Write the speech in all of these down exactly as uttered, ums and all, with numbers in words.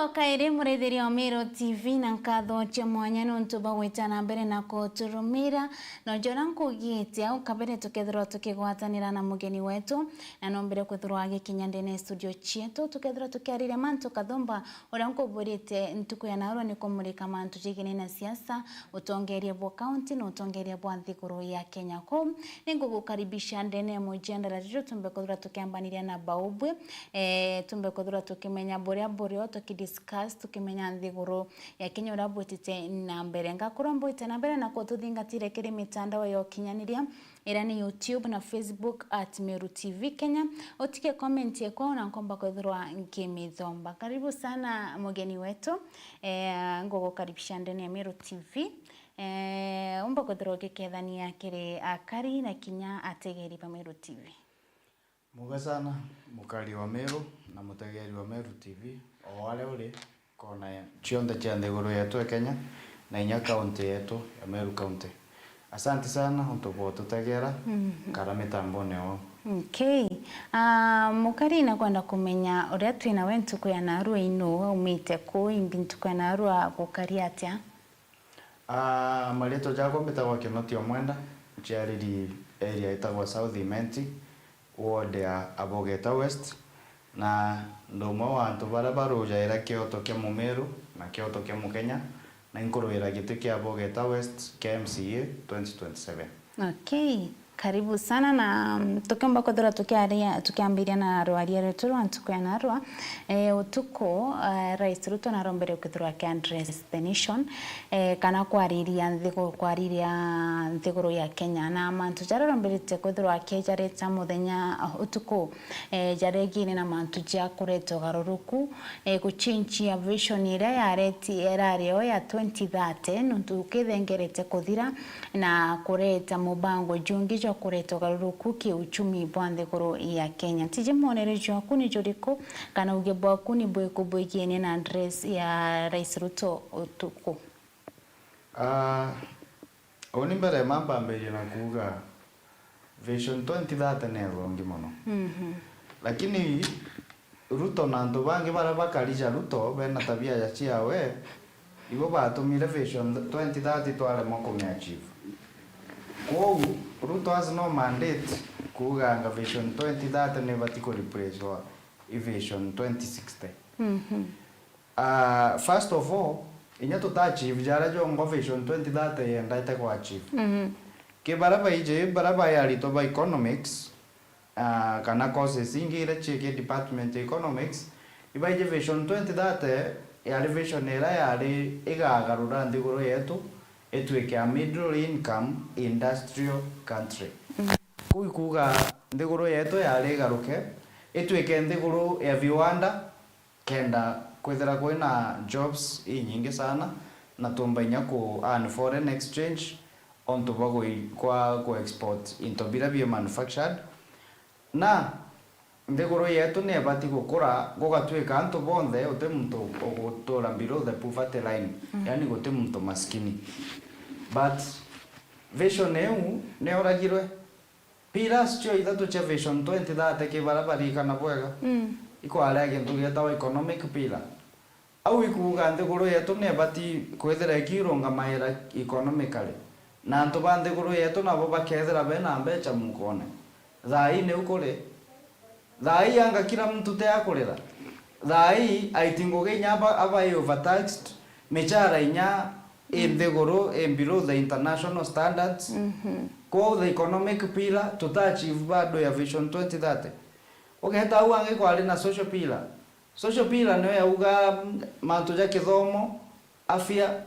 O kairi, muraithiria wa Meru T V, na nkatho cia mwanya niuntu bwa gwita na mbere na kuturumira. Na uja uria nkugiite au kabere, tukethirwa tukigwatanira na mugeni wetu, na nombere kwithirwa agikinya ndene ya studio cietu, tukethirwa tukiariria mantu kathumba. Uria nkuburite ntuku ya narua ni kumurika mantu jegene na siasa, utongeria bwa kaunti na utongeria bwa nthiguru ya Kenya. Kou ningugukaribisha ndene ya mujadala juju, tumbe kwithirwa tukiambaniria na baubwe, eh, tumbe kwithirwa tukimenya buria burio, tukidiscuss, tukimenya nthiguru ya Kenya uria bwitite na mbere. Ngakuromba wite na mbere na kututhingatire kiri mitandao ya ukinyaniria, iria ni YouTube na Facebook at Meru T V Kenya. Utige comment yekwa, na nkomba kwithirwa nkimithomba. Karibu sana mugeni wetu. Eh, ngugukaribisha ndene ya Meru T V. Eh, umba kwithirwa ugikethania kiri akari na kinya ategeri ba Meru T V. Muga sana, mukari wa Meru na mutegeri wa Meru T V, o ware uri kona ya, cionthe cia nthiguru yetu ya Kenya, na inya kaunti yetu ya Meru County. Asante sana untu bwa ututegera, mhm, kara mitambone oo. Okay. Ah, mukari, nakwenda kumenya uria twina we ntuku ya narua inu, aumite ku, imbi ntuku ya narua gukari atia? Ah, marietwa jakwa mbitagwa Kinoti Omwenda, nciariri area itagwa South Imenti, ward ya Abogeta West, na ndi umwe wa antu baria barujaira kioto kia Mumiru na kioto kia Mukenya, na inkuruira giti kia Abogeta West kia M C A twenty twenty-seven. Okay. Karibu sana, na, mm, tukiumba kwithirwa tukiaria, tukiambiria na rwaria rwetu rwa ntuku ya narua, eh, utuku, eh, Rais Ruto narombere kwithirwa aki address the nation, eh, kana kwariria nthigu-, kwariria nthiguru ya Kenya, na mantu jaria aromberete kwithirwa akiejarite muthenya, uh, utuku, eh, jaregine na mantu ja kureta ugaruruku, eh, guchinchia vision iria yareti-, yarari o ya twenty thirty, nontu ukithengerete kuthira, na kureta mubango jungi jwa kureta ugaruruku kiuchumi bwa nthiguru ya Kenya. Ntiji mwonere jwaku ni juriku, kana uge bwaku ni bwiku bwigiene na address ya Rais Ruto utuku? Ah, uni mbere ma mpambirie na kuuga Vision twenty thirty ni thongi mono. Mhm. Lakini Ruto na antu bangi baria bakarija Ruto bena tabia ya ciawe, ibo batumire Vision twenty thirty twaremwa kumiachieve. Kwou, Ruto has no mandate kuuganga Vision twenty thirty ni ibati kureplacewa i Vision twenty sixty. Mhm. Ah, first of all, inya tutaachieve jaria jongwa Vision twenty thirty yendete kuachieve. Mhm. Ki baria baiji, baria bai aritwa ba economics, ah, kana courses ingi iria ciiki department ya economics, ibaiji Vision twenty thirty yari vision iria yari igagarura nthiguru yetu ituike a middle income industrial country. Mm. Kuu ikuuga nthiguru yetu yari igaruke, ituike nthiguru ya viwanda, kenda kwithira kwina jobs inyingi sana, na tumba inya ku earn foreign exchange, ontu bwa gui-, kwa ku export into biria bi manufactured. Na nthiguru yetu ni ibati gukura, gugatwika antu bonthe, uti muntu ugutura below the poverty line, mhm, yani guti muntu maskini. But vision iu ni uragirwe. Pillars cio ithatu cia Vision twenty thirty ki baria baririkana bwega, mm, ikwarea gintu gietagwa economic pillar. Au ikuuga nthiguru yetu ni ibati kwithira ikirungamaira economically, na antu ba nthiguru yetu nabo bakethira bena mbecha mukone. Thaa ii niu kuri. Thaa ii anga kila mtu ti akurira. Thaa ii aiti ngugi inya aba, aba i overtaxed, michara inya i, mm, nthiguru, i below the international standards. Mhm. Kwou the economic pillar tutaachieve bado ya Vision twenty thirty. Ugeeta au angi kwari na social pillar. Social pillar niyo yauga, mm, mantu ja kithomo, afya,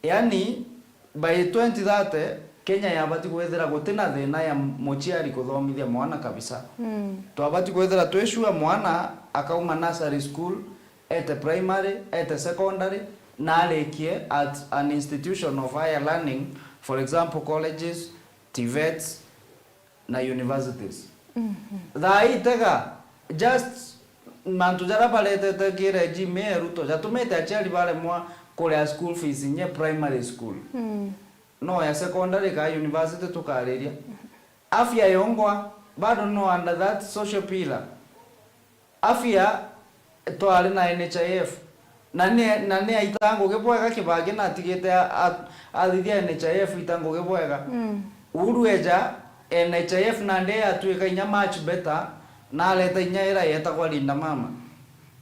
yani, by twenty thirty, Kenya yabati kwithira gutina thina ya muciari kuthomithia mwana kabisa. Mm. Twabati kwithira twi sure mwana akauma nursery school, ete primary, ete secondary, na arikie at an institution of higher learning, for example, colleges, TVETs, na universities. Mhm. Thaa ii tega, just mantu jaria baretete ki regime ya Ruto, jatumite aciari baremwa kuria school fees nye primary school. Mm. No ya secondary ka university tukariria. Afya yongwa, bado no under that social pillar. Afya, twari na N H I F. Na ni, na ni aita ngugi bwega Kibaki na atigite a-, a-, athithia N H I F ita ngugi bwega. Mm. Uhuru eja, N H I F nandi yatuika inya much better, na areta inya ira yetagwa Linda Mama.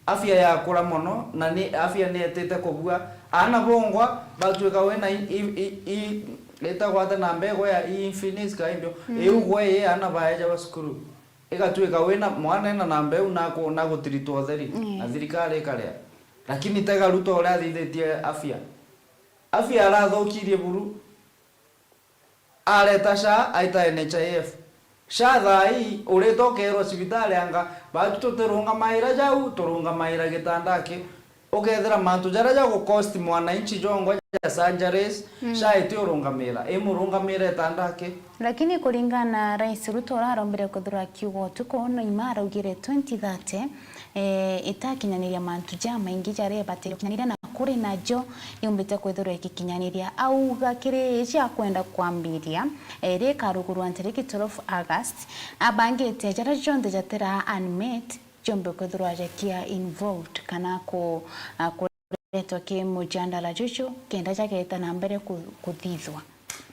Afya yakura mono, na ni afya ni etite kubua. Aana bongwa batuika wina i-, i-, i-, i-, itagwa ata na mbego ya infinis ka imbio. Mm. Iu gwe i aana baeja ba cukuru. Igatuika wina mwana ena namba iu na ku-, na gutiritwa utheri, mm, na thirikari ikaria. Lakini tega Ruto uria athithitie afya. Afya arathukirie buru. Areta SHA, aita N H I F. SHA thaa ii, urita ukerwa cibitari anga, batu tutirungamaira jau, turungamaira gitanda ki. Ukethira mantu jaria jagucost mwananchi jongwa ja surgeries, mm, SHA iti urungamira, imurungamira itanda ki. Lakini kuringana na Rais Ruto uria arombire kwithirwa akiuga utuku, no ima araugire twenty thirty, eh, itakinyaniria mantu jamaingi jaria ibataire gukinyaniria na kuri najo yumbite kwithirwa igikinyaniria. Auga kiri iji akwenda kwambiria, eh, iri ikarugurwa ntariki twelve August, abangite jaria jonthe jatira unmet, jombe kwithirwa jakia involved kana ku-, ah, kuretwa ki mujandala juju kenda jageta na mbere ku-, kuthithwa.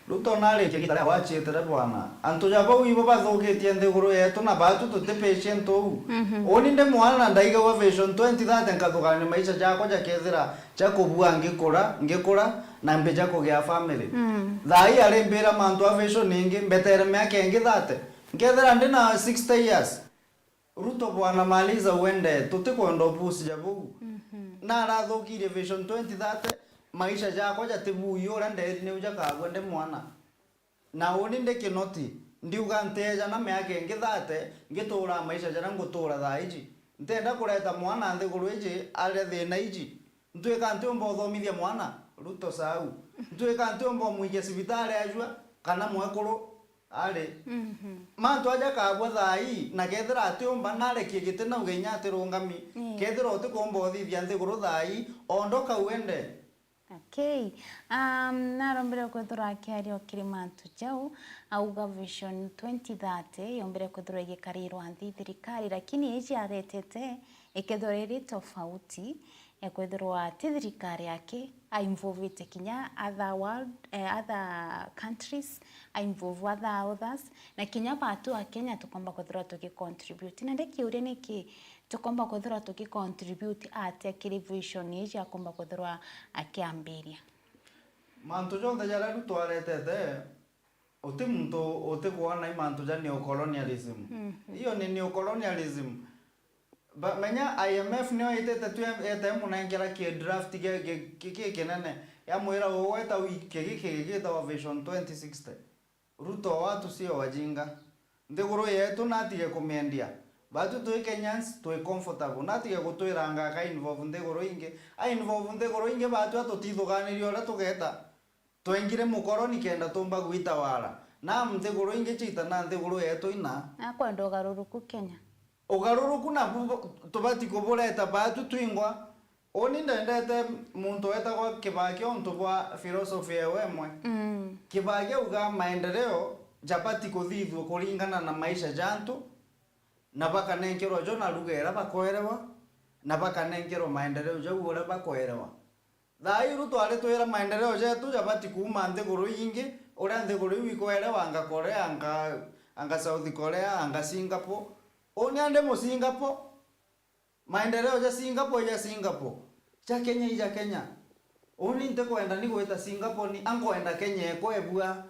Ruto narikia gita ria gwachitire bwana. Antu ja bau ibo bathukitie nthiguru yetu na batu tuti patient uu. Mhm. Uni ndi mwana na ndaigagua Vision twenty thirty nkathugania maisha jakwa jakethira ja kubua ngikura, ngikura na mbija kugia family. Mm. Thaa ii arimbira mantu a Vision ingi, mbetere miaka ingi thirty. Nkethira ndi na sixty years. Ruto bwana, maliza uende, tutikwenda upusi ja buu. Mhm. Na arathukirie Vision twenty thirty, maisha jakwa jatibui uria nderi niu jakabua ndi mwana. Na uni ndi kinoti, ndiuga nteeja na miaka ingi thirty, ngituura maisha jaria ngutuura thaa iji. Ntenda kureta mwana nthiguru iji aria thina iji. Ntwika ntiumba uthomithia mwana? Ruto sau. Ntwika ntiumba umwikia cibitari ajua, kana mwekuru ari? Mhm. Mantu aja kabua thaa ii, na kethira atiumba, narekie giti na uge inya atirungami. Mm. Kethira utikumba uthithia nthiguru thaa ii, ondoka uende. Okay. Um, narombire kwithirwa akiaria o kiri mantu jau, auga Vision twenty thirty yombire kwithirwa igikarirwa nthi thirikari, lakini iji aretete ikethirwa iri tofauti, ekwithirwa ti thirikari yake, ainvolvite kinya other world, eh, other countries, ainvolve other authors, na kinya batu a Kenya tukomba kwithirwa tugicontribute. Na ndi kiuria niki tukomba kwithirwa tugicontribute atia kiri vision iji akomba kwithirwa akiambiria? Mantu jonthe jaria Ruto aretete, uti muntu utikwona i mantu ja neocolonialism. Mhm. Iyo ni neocolonialism. Ba-, menya I M F nio itite tu ye-, yete munenkera ki draft ge-, ge-, ki-, ki kinene. Yamwira, ugweta wiki giki gigitawa Vision twenty sixty. Ruto, watu sio wajinga. Nthiguru yetu natige kumiendia. Batu twi Kenyans, twi comfortable. Natige gutwiranga aka involve nthiguru ingi. A involve nthiguru ingi, batu atutithuganirie uria tugeta. Twengire mukoroni kenda tumba gwitawara. Na nthiguru ingi ciita na nthiguru yetu ina. Akwenda ugaruruku Kenya. Ugaruruku nabu bu-, tubati kubureta batu twingwa. Uni ndendete muntu wetagwa Kibaki ontu bwa philosophy ewe emwe. Mm. Kibaki auga maendeleo jabati kuthithua kuringana na maisha ja antu, na bakanenkerwa jo na lugha iria bakwerewa, na bakanenkerwa maendeleo jau uria bakwerewa. Thaa ii Ruto aritwira maendeleo jetu jabati kuuma nthiguru ingi, uria nthiguru iu ikwerewa, anga Korea, anga, anga South Korea, anga Singapore. Uni andi mu Singapore. Maendeleo ja Singapore, ja Singapore. Ja Kenya, i ja Kenya. Uni ntikwenda ni gwita Singapore ni, ankwenda Kenya ekwa ebua.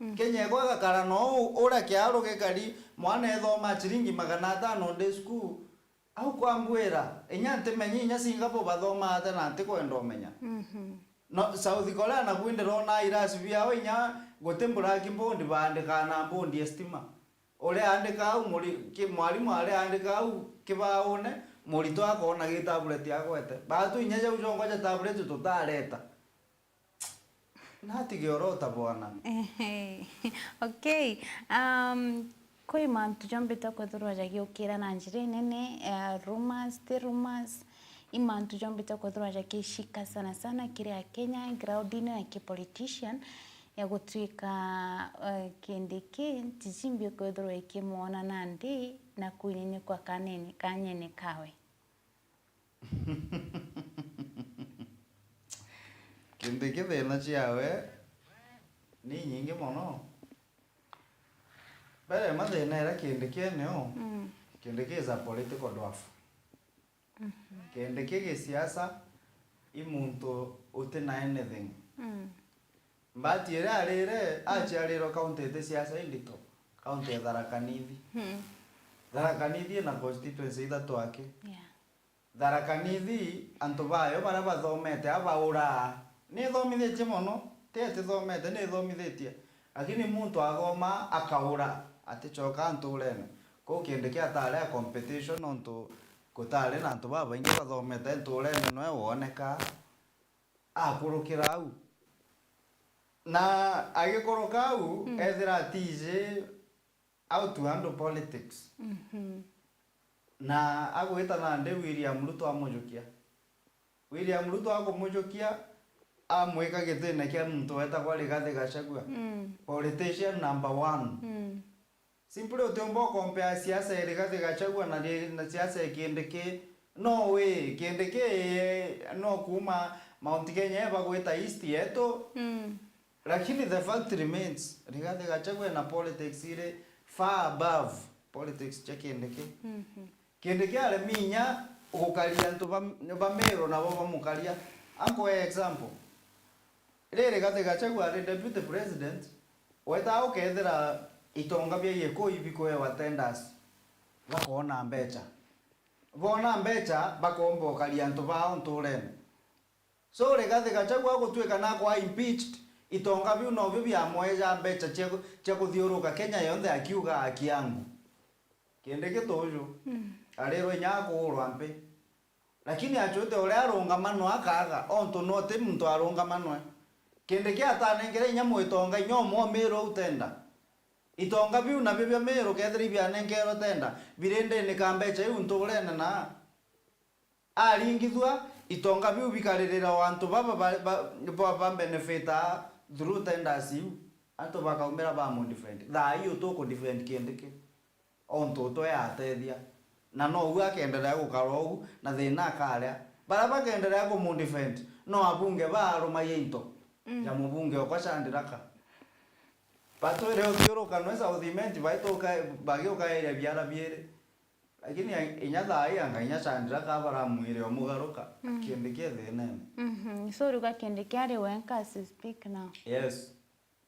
Mm. Kenya ekwa egakara no u-, uria kiaru gikari, mwana ethoma chiringi magana atano ndi cukuru. Au kwambwira, inya ntimenyi inya Singapore bathoma atia na ntikwenda umenya. Mhm. No, South Korea naku ndirona irasi biao inya guti blackboard baandikaa na board ya stima. Uria aandika au, muri-, ki-, mwarimu aria aandika au kibaune, muritwa akoona gi tablet agwete. Batu inya jau jongwa ja tablet tutareta. Natige orota bwana. Ehe. Okay. Um, kwi mantu jombite kwithirwa jagiukira na njira inene, eh, rumors, ti rumors. I mantu jombite kwithirwa jagicika sana sana kiri Akenya, ground-ini na ki politician, ya gutwika, eh, kindi ki ntijimbi kwithirwa ikimwona nandi na kwininukwa kanene, kanyene kawe. Kindiki thina ciawe ni nyingi mono. Mbere mathina ira Kindiki ene o, Mm. Kindiki is a political dwarf. Mhm. Kindiki gisiasa i muntu uti na anything. Mm. Mbati iria arire, aciarirwe kaunti iti siasa indito, kaunti ya Tharaka Nithi. Mm. Tharaka Nithi ina constituency ithatu aki. Yeah. Tharaka Nithi, antu bayo baria bathomete a bauraa. Ni ithomithitie mono, ti ati ithomete, ni ithomithitie. Lakini muntu athoma akaura, aticoka nturene. Kou Kindiki atari a competition, nontu gutari na antu babaingi bathomete nturene, noe woneka. Akurukira au. Na agikuruka au, Mm. ethira atiji how to handle politics. Mhm. Na agwita nandi William Ruto amujukia. William Ruto akumujukia, amwika gitine kia muntu wetagwa Rigathi Gachagua. Mm. Politician number one. Mm. Simply utiumba ukompea siasa ya Rigathi Gachagua na ri-, na siasa ya Kindiki. No way, Kindiki, eh, no kuuma Mount Kenya eba gwita East yetu. Mm. Lakini the fact remains, Rigathi Gachagua na politics iri far above politics cia Kindiki. Mhm. Kindiki aremi inya gukaria antu ba, ba Meru nabo bamukaria. Ankuhe example. Riri Rigathi Gachagua ari deputy president, weta ukethira itonga bia Gikui bikuewa tenders, bakoona mbecha. Boona mbecha, bakomba ukaria antu bao nturene. So, Rigathi Gachagua gutuika nakwa impeached, itonga biu nobio biamweja mbecha cia, cia kuthiuruka Kenya yonthe akiuga, "Haki yangu." Kindiki tuju, Mm. arirwe inya akuurwa mpi. Lakini achwite uria arungamanwa akaga, ontu no ti muntu arungamanwe. Kindiki atanengere inya mwitonga inya umwe o Meru au tenda. Itonga biu nabio bia Meru kethira ibianenkerwe tenda, birindinika mbecha iu nturene na aringithua, itonga biu bikaririra o antu baba ba, ba, ba, ba benefita through tenders iu, antu bakaumira ba mudefend. Thaa ii utuku defend Kindiki, ontu utwe atethia, na nou akenderea gukara uu, na thina akaria. Baria bakenderea kumudefend, no abunge baarumagia into Mm. ja mubunge okwa Chandiraka. Batwire uthiuruka nwe South Imenti, baituka, bagiukairia biara biiri. Lakini a-, inya thaa ii anga inya Chandiraka baramwire omugaruka, Mm. Kindiki e thinene. Mhm. So, uruga Kindiki ari wenka as we speak now? Yes.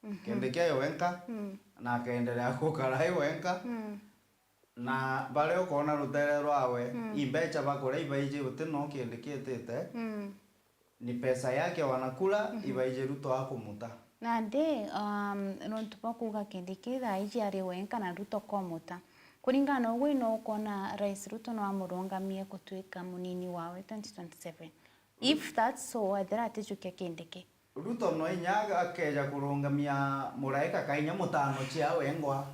Mhm. Kindiki ari wenka, Mm. na akenderea gukara ari wenka. Mm. Na baria ukoona rutere rwawe, Mm. i mbecha bakuria ibaiji guti no Kindiki etite. Mm. Ni pesa yake wanakula, Mhm. ibaiji Ruto akumuta. Nandi, um, nontu bwa kuuga Kindiki thaa iji ari wenka na Ruto komuta. Kuringana na ugwe, no ukona Rais Ruto no amurungamie gutuika munini wawe twenty twenty-seven? If that's so, ethira atijukia Kindiki. Ruto no inya akeja kurungamia muraika kainya mutano cia wengwa.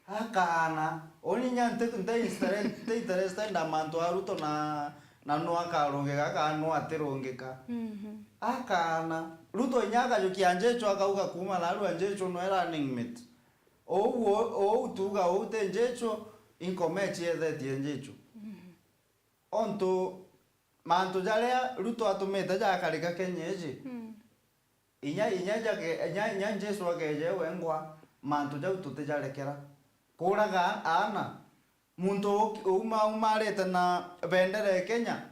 Akaana, uni inya nti, nti interest, nti interested na mantu a Ruto na, na nu akarungika kana nu atirungika. Mhm. Akaana. Ruto inya akajukia Njechu akauga kuuma narua Njechu nwe running mate. Ou, ou tuuga ou ti Njechu, inkoma iciethetie Njechu. Mhm. Ontu mantu jaria Ruto atumite jakarika Kenya iji, Mm. inya, inya jake-, inya, inya Jesu akeje wengwa, mantu jau tutijarekera. Kuuraga aana, muntu u-, uma-, umarite na bendera ya Kenya,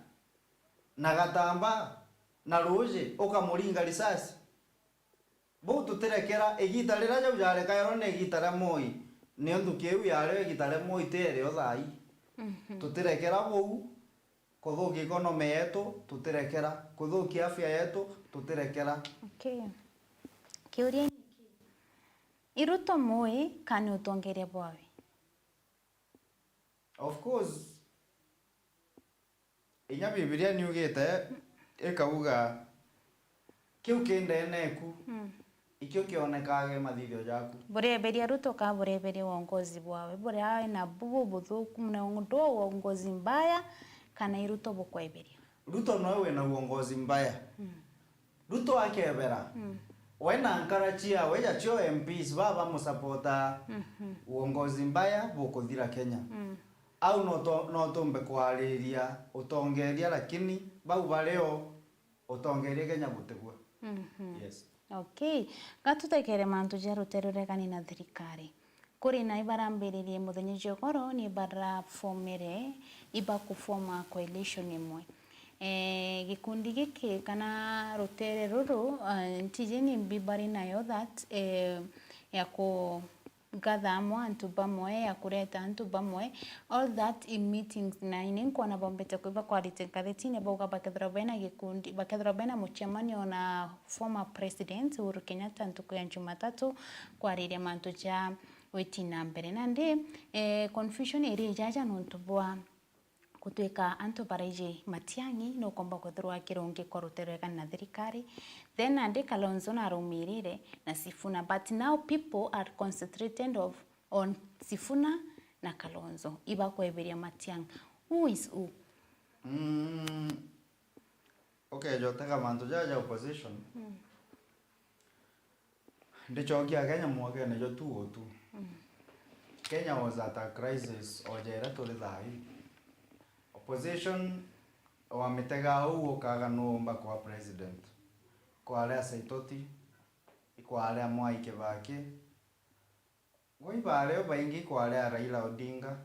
na gatambaa, na ruuji, ukamuringa risasi. Buu tutirekera, igiita riria jau jarekairwe ni igiita ria Moi, niontu kiu yario igiita ria Moi ti erio thaa ii. Mhm. Tutirekera buu kuthukia economy yetu, tutirekera kuthukia afya yetu, tutirekera. Okay. Kiuria ni ki? I Ruto Moi kana utongeria bwawe? Of course, inya Bibilia niugite, ikauga, "Kiu ki ndeene eku, Mm. ikio kionekage mathithio jaku." Bureberia Ruto ka bureberia uongozi bwawe, buria ae nabu bubuthuku mono, ndu uongozi mbaya, kana i Ruto bukweberia? Ruto noe wina uongozi mbaya. Mm. Ruto akebera, Mm. we na nkara ciawe ja cio M Ps baba bamusapota, Mhm. uongozi mbaya bukuthira Kenya. Mm. Au no to-, no tumbe kwariria utongeria, lakini bau bario utongeria Kenya butigua. Mhm. Yes. Okay. Gatutekere mantu ja rutere ruregani na thirikari. Kuri na ibarambiririe muthenya jwa goro ni barafomere ibakufoma coalition imwe. Eh, gikundi giki kana rutere ruru, ah, ntiji nimbi bari nayo that, eh, ya ku gatha amwe antu bamwe, ya kureta antu bamwe, all that in meetings, na ini nkwona bombete kwi bakwarite ngathitine bauga bakethirwa bena gikundi, bakethirwa bena mucemanio na former president Uhuru Kenyatta ntuku ya Jumatatu kwariria mantu ja witi na mbere. Nandi, eh, confusion iri ijaja nontu bwa gutwika antu baraiji Matiang'i nukomba kwithirwa akirungikwa rutere ruregani na thirikari, then nandi Kalonzo narumirire na Sifuna, but now people are concentrated of on Sifuna na Kalonzo ibakweberia Matiang'i. Who is who? Mm, ukeja utega mantu jaja ja opposition. Mm. Ndichokia Kenya mwakene jwa two oh two. Mm. Kenya was at a crisis o ja iria turi thaa ii. Opposition wamitega uu ukaga nuumba kwa president. Kwari a Saitoti, ikwari a Mwai Kibaki. Gwi bari o baingi ikwari a Raila Odinga.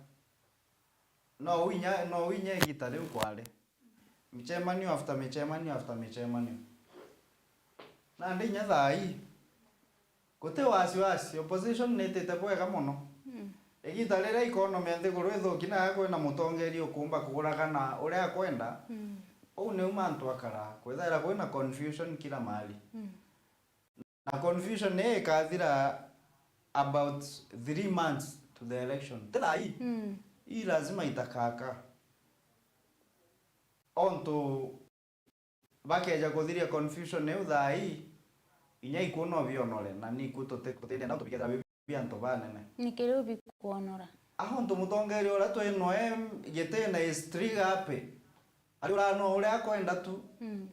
No winya, no winya igita riu kwari micemanio after micemanio after micemanio. Nandi inya thaa ii, guti wasiwasi, opposition nitite bwega mono. Mm. Igita riria economy ya nthiguru ithuki na kwina mutongeria ukumba kuguragana uria akwenda, mm, uu niu mantu akara. Kwithaira kwina confusion kila mahali. Mm. Na confusion ii ikathira about three months to the election. Ti thaa ii? Mm. Ii lazima itakaka. Ontu bakeja kuthiria confusion iu thaa ii, inya ikuu no bionore, na niku tuti-, tutindenda untu bikethira bi, bi antu banene. Niki riu bikwonora? Ah, untu mutongeria uria twi noe gitine is trigger happy. Ari uraa no uria akwenda tu. Mm.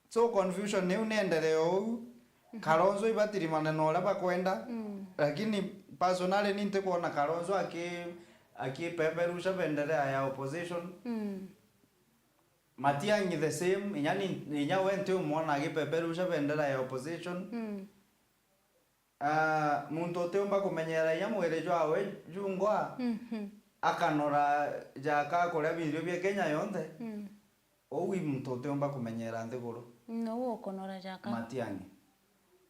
So confusion niu nienderee uu. Mhm. Kalonzo ibatirimane na uria bakwenda. Mm. Lakini personally ni ntikwona Kalonzo aki-, akipeperusha bendera ya opposition. Mm. Matiang'i the same, inya ni, inya we ntiumwona akipeperusha bendera ya opposition. Mm. Ah, muntu utiumba kumenyera inya mwiri jwawe jungwa, mhm, akanora jaka kuria birio bia Kenya yonthe. Mm. Uu i muntu utiumba kumenyera nthiguru. Nuu ukunora jaka? Matiang'i.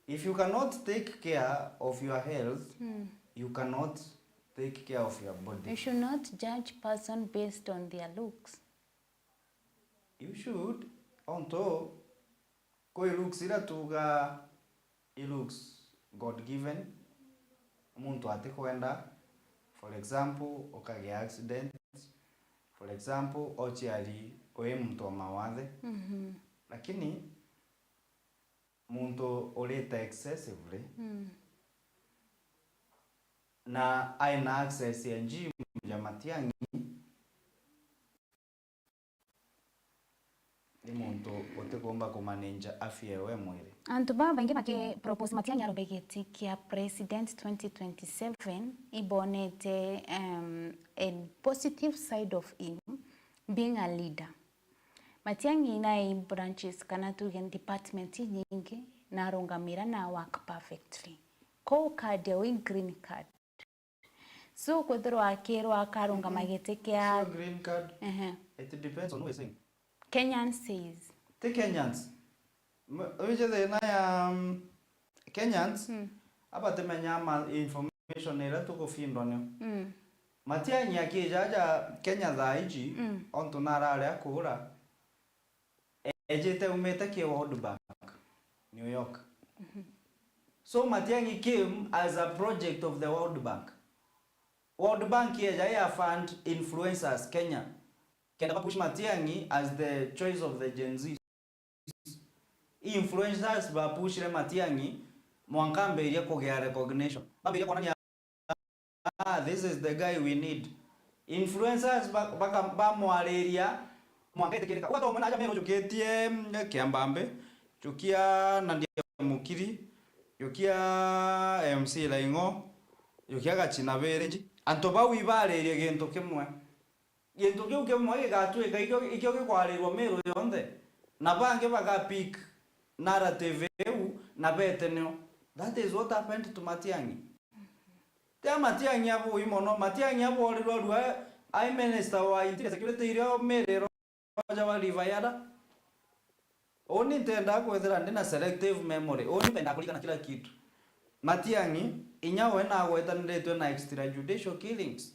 If you cannot take care of your health, mm, you cannot take care of your body. You should not judge person based on their looks. You should, ontu kwi looks iria tuugaa i looks God given, muntu atikwenda, for example, ukagea accident, for example, ochiari wi muntu wa mawathe. Mhm. Lakini muntu urite excessively, mm, na aina access ya gym ya Matiang'i, ni muntu utikumba kumanage afya ewe mwiri. Antu baa baingi baki propose Matiang'i arombe giti kia president twenty twenty-seven, ibonete, um, a positive side of him being a leader. Matiang'i nai branches kana tuge department inyingi na arungamira na work perfectly. Kou card yau i green card. So kwithirwa akirwa akarungama giti kia. So green card, ehe, it depends on who is saying. Kenyan says. Ti Kenyans. M-, wije thina ya, um, Kenyans, mm, abatimenyaa ma information iria tukufindwa nio. Mm. Matiang'i akija aja Kenya thaa iji, mm, ontu narari akuura, ejite aumite ki World Bank, New York. Mhm. So Matiang'i came as a project of the World Bank. World Bank yeja ya fund influencers Kenya. Kenda ba push Matiang'i as the choice of the Gen Z. Influencers ba pushire Matiang'i mwanka ambiria kugea recognition. Bambiria kuonania, "Ah, this is the guy we need." Influencers ba-, baka-, bamwariria mwanka itikirika. Ugata umwe naja Meru, jukitie, mm, Kiambambe, jukia Nadia Mukiri, jukia M C Laing'o, jukia Gachina Village. Antu bau ibaririe gintu kimwe. Gintu kiu kimwe gigatwika ikio, ikio gikwarirwa Meru yonthe, na bangi bagapick narrative iu na beteneo. That is what happened to Matiang'i. Tia Matiang'i abui mono, Matiang'i aborirwe arua ai minister wa interior security irio miriro ja wa River Yala. Uni ntendaa kwithira ndina selective memory. Uni mpendaa kuririkana kila kitu. Matiang'i, inya we nagwetaniritwe na extrajudicial killings.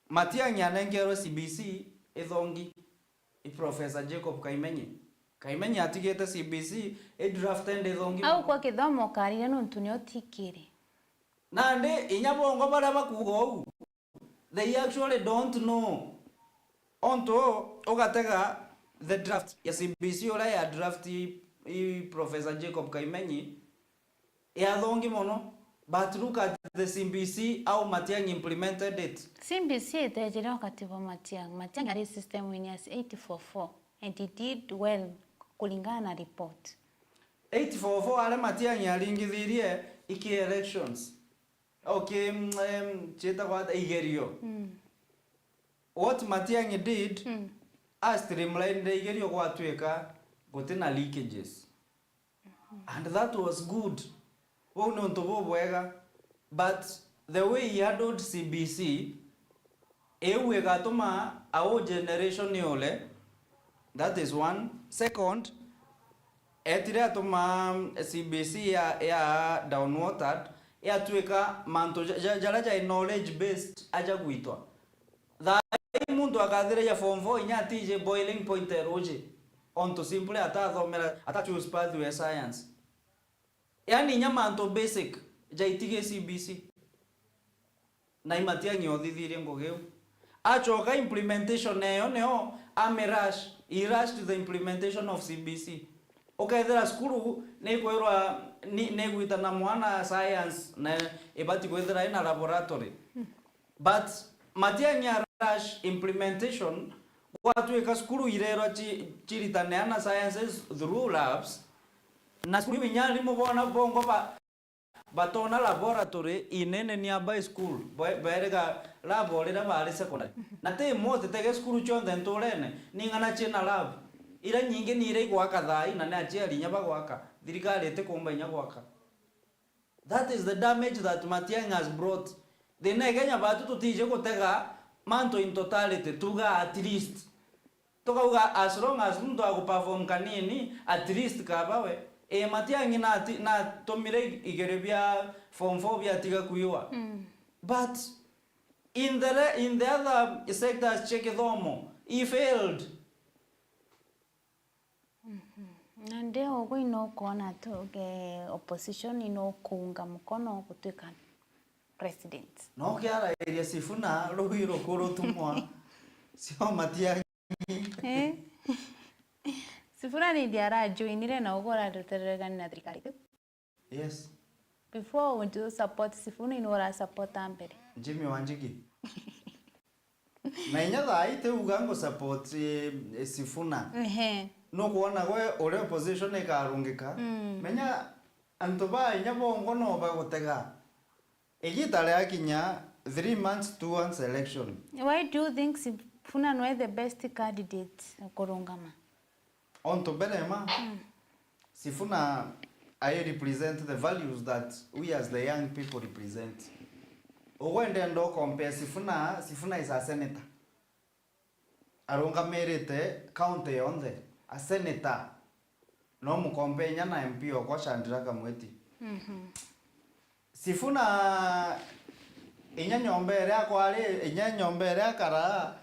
Matiang'i anengerwe C B C ithongi i Professor Jacob Kaimenyi. Kaimenyi atigite C B C i drafted ithongi. Au kwa kithomo ukarire nontu nio tikiri. Nandi inya bongo baria bakuuga uu, they actually don't know. Ontu ugatega the draft ya C B C uria ya draft i, i Professor Jacob Kaimenyi, yathongi mono, but look at the C B C, how Matiang'i implemented it. C B C itejire wakati bwa Matiang'i. Matiang'i ari system in years eight four four and he did well kuringana na report. Eight four four aria Matiang'i aringithirie iki elections. Okay, mm, em, ciitagwa ata? Igerio. Mm. What Matiang'i did, mm, a streamlined igerio gwatuika gutina leakages. And that was good. Bau ni untu bubwega. But the way he handled C B C, iu igatuma a whole generation yule. That is one. Second, etire atuma C B C ya, ya downwatered, yatuika mantu ja-, ja-, jaria jai knowledge based aja gwitwa. Thaa ii muntu akathiragia form four inya atiji boiling point ya ruuji, ontu simply atathomera, ata choose pathway ya science. Yaani inya mantu basic jaitigi C B C. Na i Matiang'i othithirie ngugi iu. Acoka implementation eyo nio amirush, he rushed the implementation of C B C. Ukethira cukuru nikwirwa ni, nigwita na mwana science na ibati kwithira ina laboratory. But Matiang'i a rush implementation, gwatuika cukuru irerwa ci-, ciritane ana sciences through labs, na cukuru iu inya arimu bona bongo ba-, batona laboratory in any nearby school, be-, berega lab o riria bari secondary. Na ti imwe utitege cukuru cionthe nturene, ning'ana ciina lab. Iria nyingi ni iria igwaka thaa ii, na ni aciari inya bagwaka, thirikari itikumba inya gwaka. That is the damage that Matiang'i has brought. Thina i Kenya batu tutiji gutega mantu in totality, tuga at least. Tukauga as long as muntu agu perform kanini, at least kaba we. Ii, Matiang'i nati-, natumire igerio bia form four biatiga kwiwa. Mm. But in the re-, in the other sectors cia kithomo, he failed. Mhm. Na ndi ugwe ino ukoona tuge opposition ino ukuunga mukono gutuika president? No kiarairia Sifuna rugi rukuru tumwa cio Matiang'i. Eh? Sifuna ni ndi arajoinire na ugwe urarutererekania na thirikari tiu? Yes. Before would you support Sifuna, ino ura support mbere? Jimmy Wanjigi. Na inya thaa ii ti uga ngu support, eh, eh, Sifuna. Ehe. Nukwona gwe uria opposition ikarungika. Mm. Menya antu ba inya bongo no bagutega. Igita riakinya three months towards election. Why do you think Sifuna nwe the best candidate kurungama? Ontu mbere ma, mm, Sifuna, I represent the values that we as the young people represent. Ugwe ndenda ukompea Sifuna, Sifuna is a senator. Arungamirite county yonthe, a senator. No mukompea inya na M P okwa Shandira Kamweti. Mhm. Sifuna inya nyomba iria akwari, inya nyomba iria akara,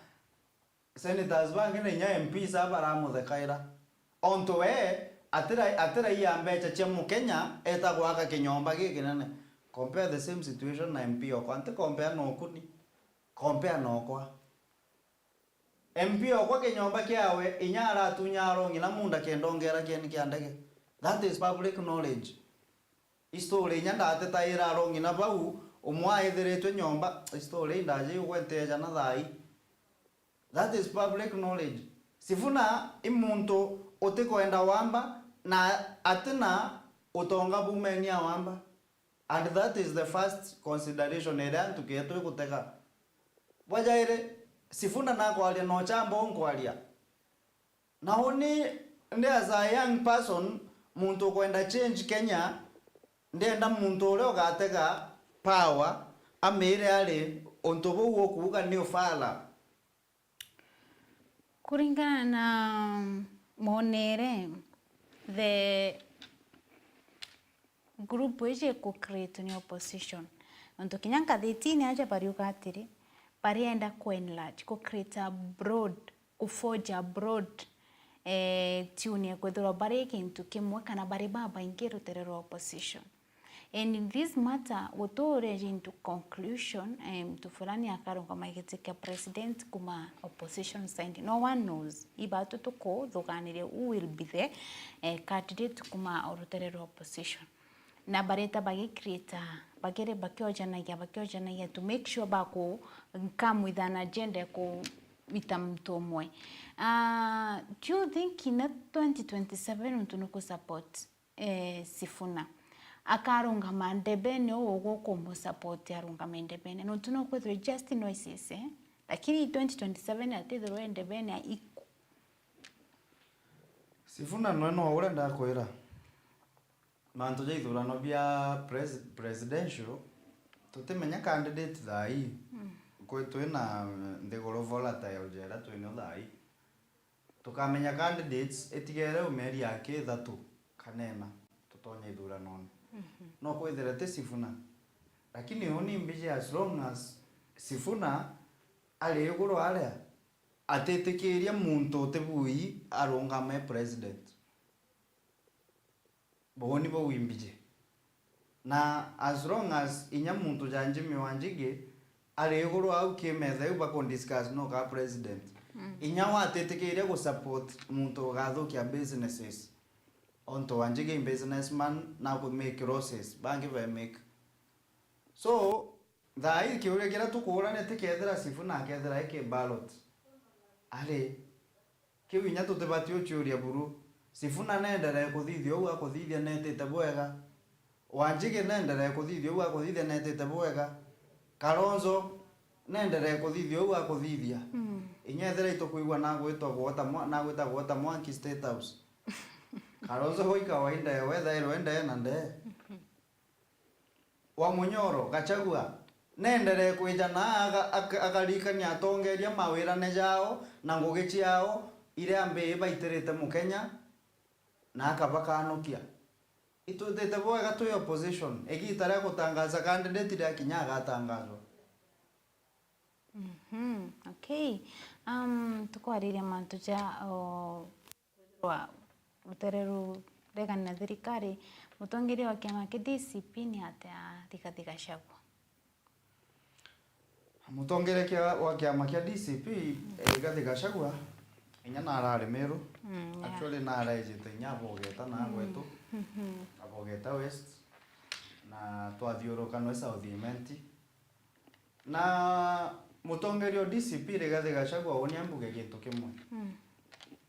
senators bangi na inya M Ps aba baramuthekaira. Ontu we atira-, atiraia mbecha cia Mukenya eta gwaka kinyomba gikinene. Compare the same situation na M P okwa. Nti compare na ukuni. Compare na okwa. M P okwa kinyomba kiawe inya aratunya arongi na munda kenda ongera kieni kia ndege. That is public knowledge. History inya ndatetaira arongi na bau, umwe aithiritwe nyomba, history indaje ugwenteja na thai. That is public knowledge. Sifuna i muntu utikwenda wamba na atina utonga bumenia wamba. And that is the first consideration iria antu ketwe gutega. Bwa jairi, Sifuna nakwaria na uchamba unkwaria. Na uni ndi as a young person, muntu ukwenda change Kenya, ndienda muntu uria ugatega power amire ari untu buu ukuuga ni ufala. Kuringana na mwonere, the group iji iku create ni opposition. Nontu kinya ngathitine aja bariuga atiri, barienda ku enlarge, ku create a broad, ku forge a broad, eh, tune ya kwithirwa bari gintu kimwe kana bari babaingi rutere rwa opposition. And in this matter, gutureja into conclusion, eh, muntu fulani akarungama giti kia president kuma opposition side. No one knows. Ibatu tukuthuganiria who will be the, eh, candidate kuma o rutere rwa opposition. Na bareta bagi create, bagire bakiojanagia, bakiojanagia to make sure baku come with an agenda ya kuita muntu umwe. Ah, do you think ina twenty twenty-seven untu nuku support eh, Sifuna. Akarungama ndebene uu uguo ukumu support arungame ndebene. Nontu no kwithirwe just noises, eh? Lakini twenty twenty-seven atithirwe ndebene iku. Sifuna noe no uria ndakwira. Mantu ja ithurano bia pres-, presidential, tutimenya candidate thaa ii. Mm. Kwi twina nthiguru volatile ja iria twinio thaa ii. Tukamenya candidates itigere o mieri yake ithatu kana ina, tutonye ithuranone. Mhm. No kwithire ti Sifuna. Lakini uni mbiji as long as Sifuna ari iguru aria, atitikiria muntu uti bui arungame president. Boni bau imbiji. Na as long as inya muntu ja Jimmy Wanjigi ari iguru au kimetha iu baku discuss no ka president. Mm. Inya watitikiria gu support muntu ugathukia businesses. Ontu Wanjigi i businessman na ku make losses, bangi be make. So, thaa ii kiuria kiria tukuurania ti kethira Sifuna akethira eki ballot. Ari, kiu inya tutibati uciuria buru. Sifuna neenderee kuthithia uu akuthithia neetite bwega. Wanjigi neenderee kuthithia uu akuthithia neetite bwega. Kalonzo neenderee kuthithia uu akuthithia. Mm. Inya ethira itukwigua nagwitwa gwota mwa-, nagwita gwota mwanki State House. Kalonzo gwi kawaida ewe ethairwe endee na ndee. Wa Munyoro, Gachagua, neenderee kwija na aga-, aka-, akarikania atongeria mawirane jao na ngugi ciao iria mbii baitirite mukenya na akabakanukia. Itwitite bwega twi opposition, igiita ria gutangaza candidate riakinya agatangazwa. Mhm, okay. Um, tukwariria mantu ja, o, kwithirwa rutere ruregani na thirikari, mutongeria wa kiama kia D C P ni atia Rigathi Gachagua? Mutongeria kia-, wa kiama kia D C P, eh, Rigathi Gachagua, inya narari Meru. Mm, yeah. Actually, naraijite inya abogeta na gwetu. Mhm. Abogeta West. Na twathiuruka nwe South Imenti. Na mutongeria o D C P Rigathi Gachagua, uni ambuge gintu kimwe. Mm.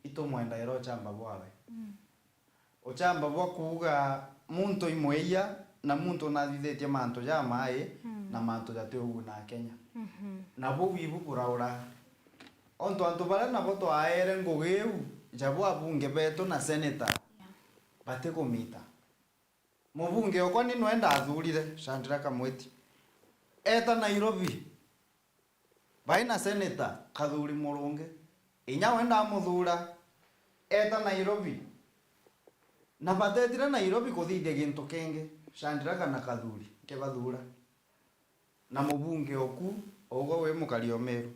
Itumwendaira uchamba bwawe. Mm. Uchamba bwa kuuga muntu imwia na muntu unathithitie mantu jamai, mm, na mantu jati uguna Kenya. Mhm. Na buu ibu buraura. Ontu antu baria nabo twaere ngugi iu, jabo abunge betu na senator, yeah, batikumita. Mubunge okwa ni nwe ndathurire, Shadrack Mwiti. Eta Nairobi, bai na senator Kathuri Murungi. Inya we ndamuthuura, eta Nairobi. Na batetire Nairobi kuthithia gintu kingi, Shadrack na Kathuri, nkibathuura. Na mubunge oku, ugwe wi mukari o Meru.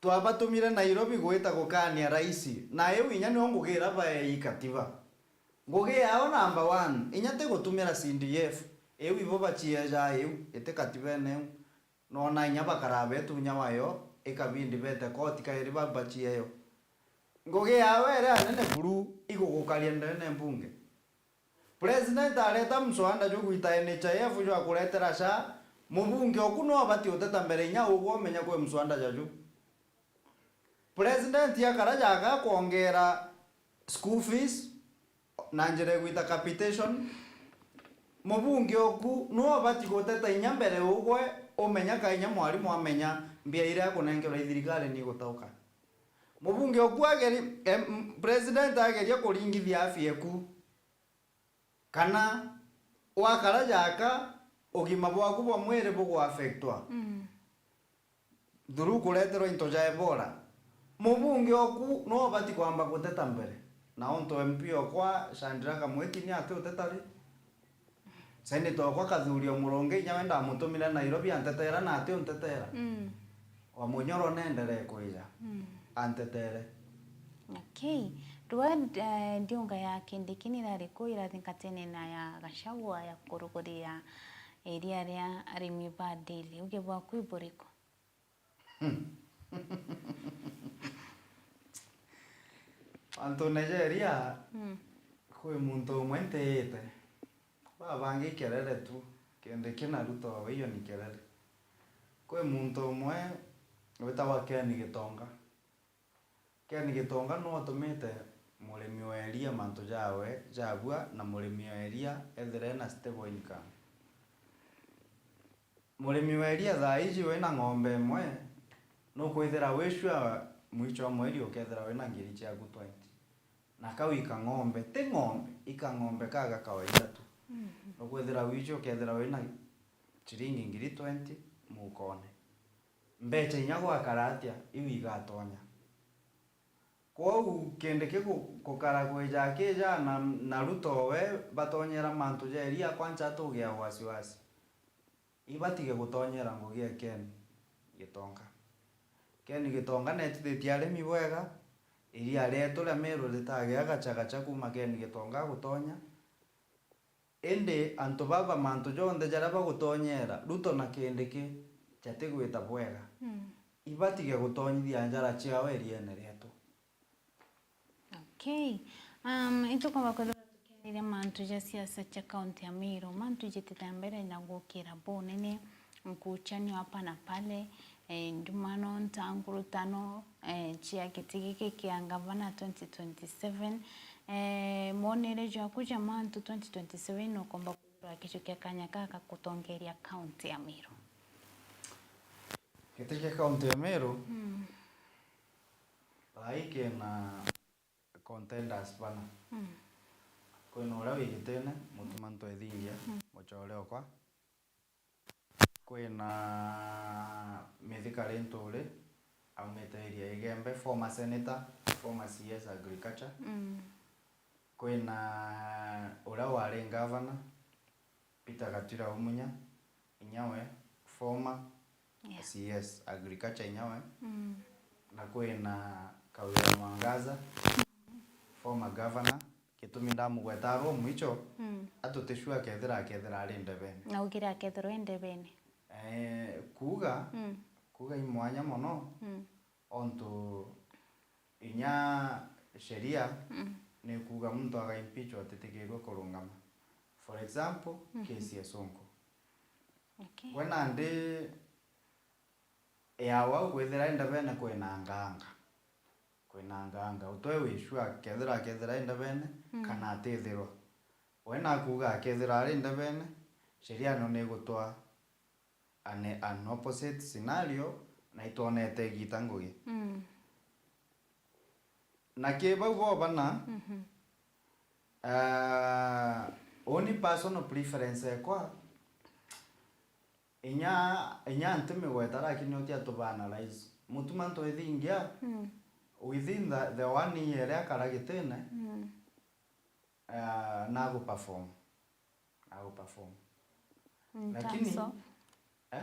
Twabatumire Nairobi gwita gukania raisi, na iu inya nio ngugi iria baei katiba. Ngugi yao number one, inya ti gutumira C D F, iu ibo baciejaa iu, iti katibene iu. Noona inya bakaraa betunya wayo, ikabindi bete koti kairi babacie yo. Ngugi yao iria nene buru igugukaria ndene mbunge. President areta mswada jugwita N H I F jwa kuretera SHA, mubunge oku no abati uteta mbere inya ugwe umenya kwi mswada jaju. President akara jaga kwongera school fees na njira igwita capitation, mubunge oku no abati guteta inya mbere ugwe umenya ka inya mwarimu amenya mbia iria akunenkerwa i thirikari ni igutauka. Mubunge oku ageri, em, president ageria kuringithia afya eku. Kana wakara jaka, ugima bwaku bwa mwiri bugu affectwa. Mm. Through kureterwa into ja Ebola. Mubunge oku no ubati kwamba guteta mbere. Na untu M P okwa Shadrack Mwiti ni ati uteta ri? Senator okwa Kathuri o Murungi inya we ndamutumire Nairobi antetera na ati untetera. Mm. Wa Munyoro nenderee kwija. Mm. Antetere. Okay. Rwa, eh, ndiunga ya Kindiki ni rari ku irathingatene na ya Gachagua ya kurugurira iria ria arimi ba ndiri. Uge bwaku iburiku? Antune ja iria, mm, kwi muntu umwe ntiite. Babangi ikerere tu, Kindiki na Ruto, iyo ni kerere. Kwi muntu umwe witagwa Ken Gitonga. Ken Gitonga nwe utumite murimi wa iria mantu jawe jabua, na murimi wa iria ethire ena stable income. Murimi wa iria thaa iji wina ng'ombe imwe, nukwithira wi sure mwicho wa mweri ukethira wina ngiri ciaku twenty. Na kau ikang'ombe, ti ng'ombe, ikang'ombe ka ga kawaida tu. Mhm. Nukwithira wicho ukethira wina ciringi ngiri twenty mukone. Mbecha inya gwakara atia, iu igatonya. Kwou Kindiki gu-, gukara kwija akija na, na Ruto we batonyera mantu ja iria, kwanza atugia wasiwasi. Ibatige gutonyera ngugi ya Ken Gitonga. Ken Gitonga netithitie arimi bwega, iria rietu ria Meru ritagia gachagacha kuma Ken Gitonga agutonya. Indi antu baba mantu jonthe jaria bagutonyera, Ruto na Kindiki, jatigwita bwega. Mm. Ibatige gutonyithia njara ciao iriene rietu. Okay. Um, itukomba kwithirwa tukiariria mantu ja siasa cia kaunti ya Meru, mantu jitite mbere na gukira bunene, nkuchanio hapa na pale, eh, ndumano, ntangurutano, eh, cia giti giki kia ngavana twenty twenty-seven. Eh, mwonere jwaku ja mantu twenty twenty-seven nukomba kwithirwa gicu kia kanya gaka gutongeria kaunti ya Meru? Giti kia kaunti ya Meru, mm, thaa ii kina contenders bana. Mm. Kwina uria wi gitine, Mutuma Ntwethingia, mm, mucore okwa. Kwina Mithika Linturi, aumite area ya Igembe, former senator, former C S agriculture. Mm. Kwina uria wari ngavana, Peter Gatwira Umunya, inyawe, former, yeah, C S agriculture inyawe. Mm. Na kwina Kawira Mwangaza, former governor. Gitumi ndamugweta arwa mwicho, mm, atuti sure akethira, akethira ari ndebene. Na ugire akethirwa e ndebene? Eh, kuuga, mm, kuuga i mwanya mono, mm, ontu inya sheria, mm, ni kuuga muntu aga impeachwa atitikirwe kurungama. For example, mhm, case ya Sonko. Okay. We nandi ya wau kwithira i ndebene kwina nganga. Kwina nganga. Utwe wi sure akethira, akethira i ndebene, mm, kana atithirwa. We nakuuga akethira ari ndebene, sheria no ni igutwa an, an opposite scenario, na itwonete igita ngugi. Mm. Na ki bau bo bana, mhm, ah, uni personal preference ekwa, inya, inya ntimigweta, lakini uti atuba analyze. Mutuma Ntwethingia, mm, within the, the one year iria akara gitine, mm, ah, nagu perform. Au perform. In lakini terms of? Eh?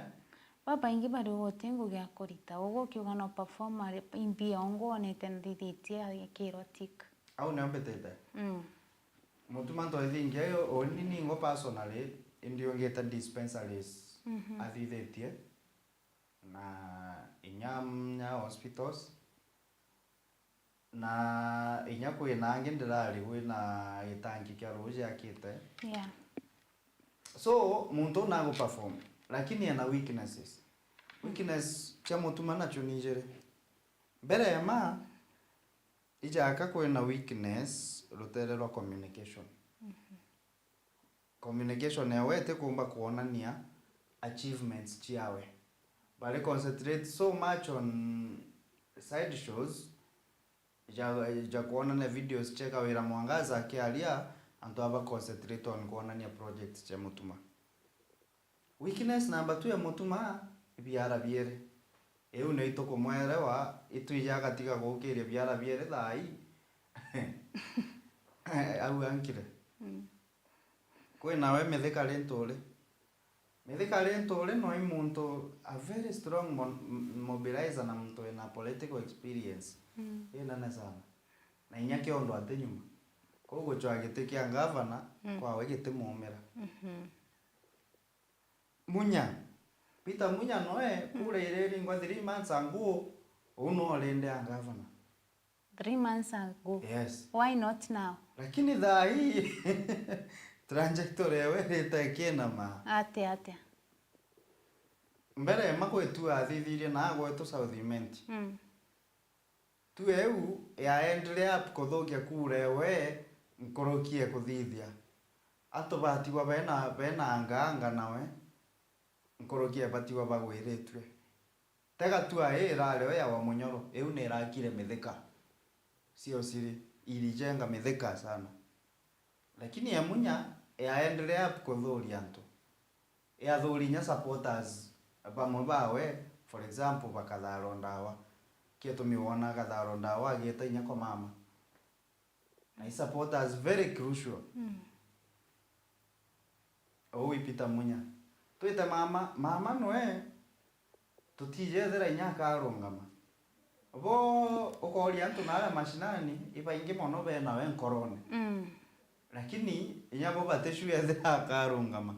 Babaingi bari guti ngugi ya kurita, ugu ukiuga no perform ari, imbia ungu onete nthithitie agikirwa tick. Au nio mbitite. Mm. Mutuma Ntwethingia, uni ningo personally, indi ungite dispensaries, mhm, athithitie, na inya, inya hospitals, na inya kwina angi ndirari gwina gitangi kia ruuji akite. Yeah. So, muntu uu nagu perform, lakini ena weaknesses. Weakness cia Mutuma nacio ni ijiri. Mbere ya ma, ijaka kwina weakness rutere rwa communication. Mhm. Communication yawe itikumba kwonania achievements ciawe. Bari concentrate so much on side shows, ja, ja kwonania videos cia Kawira Mwangaza akiaria, antu aba concentrate on kwonania projects cia Mutuma. Weakness number two ya Mutuma, biara biere. Iu nio itukumwerewa, itwija agatiga gukiria biara biere thaa ii. Au ankire. Mm. Kwi nawe Mithika Linturi. Mithika Linturi no i muntu a very strong mo-, m-, mobilizer na muntu wina political experience. Mm. Inene sana. Na inya kiondo ati nyuma. Kwou gucwa giti kia ngavana, mm, kwawe gitimumira. Mhm. Munya. Peter Munya noe, mm, kura iria iringwa three months ago, uu no rindi a governor. Three months ago? Yes. Why not now? Lakini thaa hii, trajectory ewe irite ikinama. Atia, atia? Mbere ma gwitua athithirie na agwetu South Imenti. Mm. Tu eu yaendelea kuthukia kura ewe nkuruki e kuthithia. Antu batigwa bena, bena anga anga nawe, nkuruki e batigwa bagwiritue. Tega tu ae irari o ya wa Munyoro, iu ni irakire Mithika. Sio siri, irijenga Mithika sana. Lakini ya Munya yaendelea kuthuria antu. Yathuri inya supporters bamwe bawe, for example, ba Katharo Ndawa. Kietumi wona Katharo Ndawa agiita inya kwa mama. Na i supporters very crucial. Mm. Uu i Peter Munya. Twite mama, mama nwe tutijethira inya akarungama. Bo ukoria antu naria mashinani, ibaingi mono benawe nkorone. Mm. Lakini inya bo baticua ethira akarungama.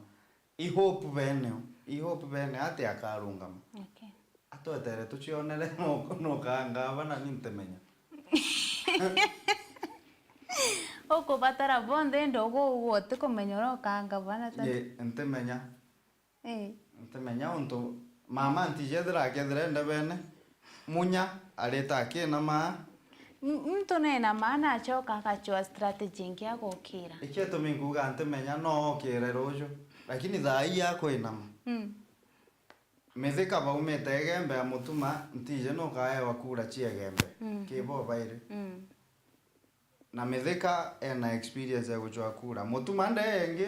I hope beneo. I hope bene ati akarungama. Okay. Atwetere tucionere no, no kangavana ni ntimenya. Ukubatara bonthe indi ugu ugu utikumenya uria ukangavana ta. Ye, ntimenya. Eh. Ntimenya untu mama ntijethira akethira ende bene. Munya arita akinamaa. M-, muntu nena maana acoka agacua strategy ingi agukira. Ikio itumi nkuuga ntimenya no okire ruju. Lakini thaa ii akwinama. Mm. Mithika baumite Igembe ya Mutuma, ntiji nukaewa kura cia Igembe. Mm. Ki bo bairi. Mm. Na Mithika ena experience ya gucua kura. Mutuma nde ingi,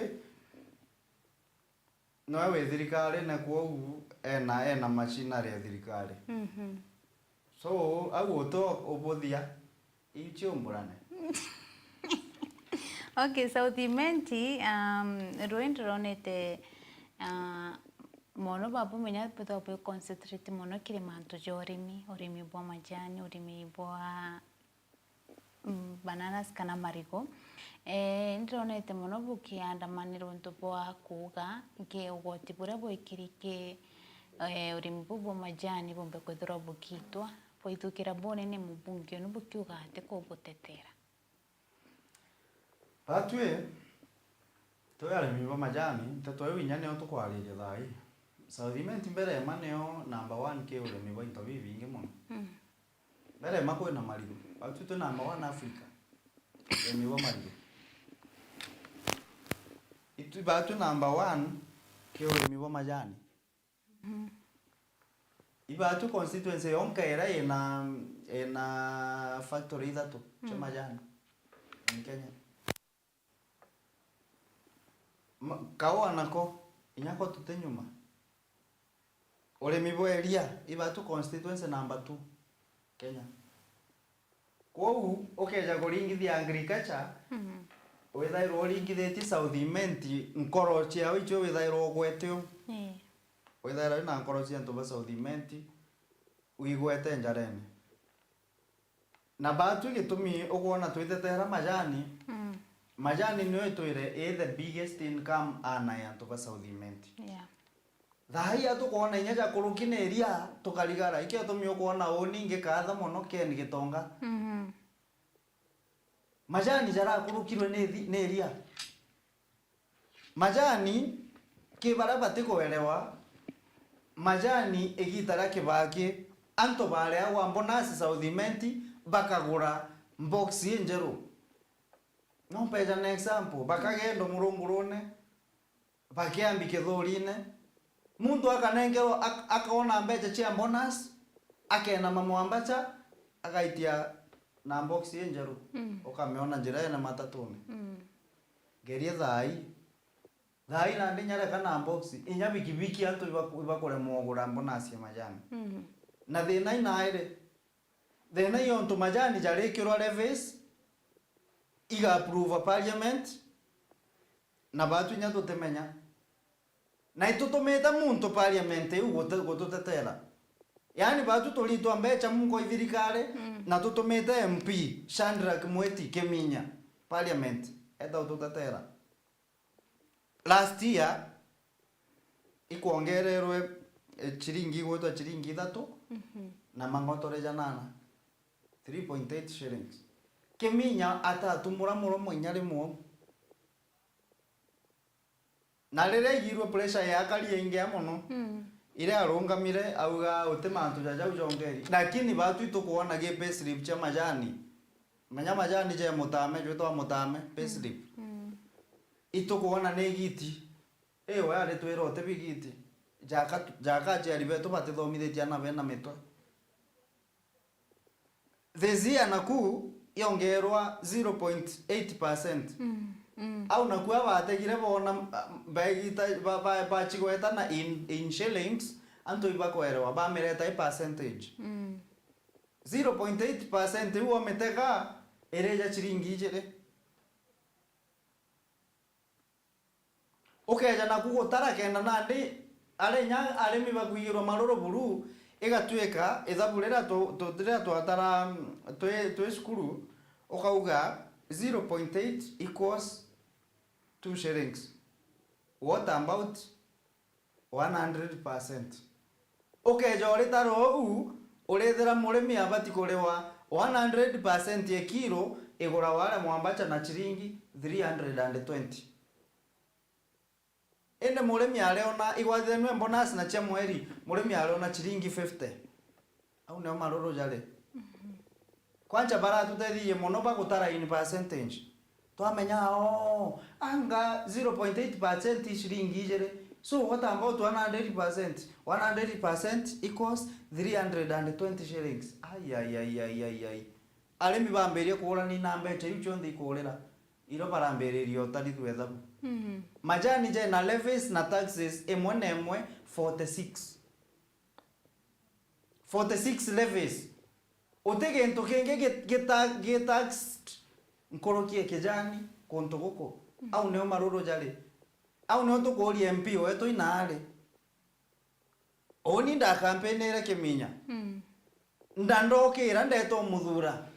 noe wi thirikarine, kwou ena, ena machinery ya thirikari. Mhm. So, au uto ubuthia, iu ciumburane. Okay, South Imenti, um, rui ndironete, uh, mono babumenya bwithagwa bwi concentrate mono kiri mantu ja urimi, urimi bwa majani, urimi bwa mm, bananas kana marigu. Eh, ndironete mono bukiandamanirwa untu bwa kuuga nki ugwati buria bwikiri ki, eh, urimi buu bwa majani bumbe kwithirwa bukitwa, bwaithukira bunene mubunge unu bukiuga ati kubutetera. Batwi, twi arimi ba majani, nteto iu inya nio tukwariria thaa ii. South Imenti mbere ya ma nio number one ki urimi bwa into bibingi mono. Mm. Mbere ya ma kwina marigu, batwi twi number one Africa, urimi bwa marigu. Itwi batwi number one ki urimi bwa majani. Mhm. Ibatwi constituency yonka iria ina, ina factory ithatu cia, mm, majani in Kenya. Ma-, kaua nako, inya ko tuti nyuma. Urimi bwa iria, ibatwi constituency number two Kenya. Kwou, ukeja kuringithia agriculture, mhm, withairwa uringithitie South Imenti, nkoro ciao icio withairwa ugwete u. Ii. Withairwa wina nkoro cia antu ba South Imenti, wigwete njarene. Na batwi gitumi ukwona twitetera majani, mm, majani nio itwire i the biggest income earner ya antu ba South Imenti. Yeah. Thaa ii atukwona inya ja kuruki ni iria tukarigara. Ikio gitumi ukwona uni ngikatha mono Ken Gitonga. Mhm. Majani jarakurukirwe ni thi-, ni iria. Majani, ki baria batikuelewa, majani igita ria Kibaki, antu bareagwa mbonasi South Imenti, bakagura mbox injeru. No mpeja na example, bakagenda murungurune, bakiambi kithurine, muntu akanengerwa ak-, akona mbecha cia bonus, akenama mwambacha, agaitia na box injeru, mm, ukamiona njirene matatune. Mm. Ngerie thaai. Thaai nandi nyareka na box, inya bikibiki antu ibaku-, ibakuremwa ugura mbonasie majani. Mm. Na thina inairi, thina iontu majani jarikirwa levies, iga approve parliament, na batu inya tutimenya. Na itutumite muntu parliament iu gute-, gututetera. Yaani batu turitwa mbecha munko ithirikari, mm, na tutumite M P Shadrack Mweti Kiminya parliament eta ututetera. Last year, ikwongererwe, eh, chiringi igwitwa chiringi ithatu, mhm, na mang'otore janana, three point eight shillings. Kiminya atatumura muromo inya rimwe. Na riria aigirue pressure ya akari yaingea mono, mm, iria arungamire auga uti mantu ja jau jongeri. Lakini batu itukwona gi payslip cia majani. Menya majani ja mutame, jwitwa mutame, payslip. Mm. Itukwona ni giti. Ii we aritwira uti bigiti. Jaka, jaka aciari betu batithomithitie ana bena mitwe. This year naku yongerwa zero point eight percent. Mm, mm. Au naku abategire bona, mm, bagita, ba, ba, bachigweta na in, in shillings, antu ibakwerewa, bamireta i percentage. Mm. Zero point eight percent iu omitega irija chiringi ijiri. Ukeja naku gutara kenda nandi aria inya arimi bakwigirwa maruru buru, igatuika ithabu riria tu-, tu-, riria twatara, mm, twi, twi cukuru, ukauga zero point eight equals two shillings. What about one hundred percent? Ukeja uritara uu, urithira murimi abati kuriwa one hundred percent ya kilo igurawa aria mwambacha na chiringi three hundred and twenty. Indi murimi ariona igwatithanue bonus na cia mweri, murimi ariona chiringi fifty. Au nio maruru jari. Mhm. Kwanja baratutethirie mono bagutara in percentage. Twamenya, oh, anga zero point eight percent i shilingi ijiri. So what about one hundred percent? One hundred percent equals three hundred and twenty shillings. Ai, ai, ai, ai, ai, ai. Arimi bambirie kuurania na mbecha iu cionthe ikurira. Irio barambiririe utarithua ethabu. Mhm. Majani jena levies na taxes imwe na imwe forty six. Forty six levies. Uti gintu kingi gi-, gita-, gitaxed nkuruki e kijani kuntu guku. Mm. Au nio maruru jari. Au nio tukuuria M P wetu inaari. Uni ndakampinire Kiminya. Mm. Nda ndokira ndeta umuthura.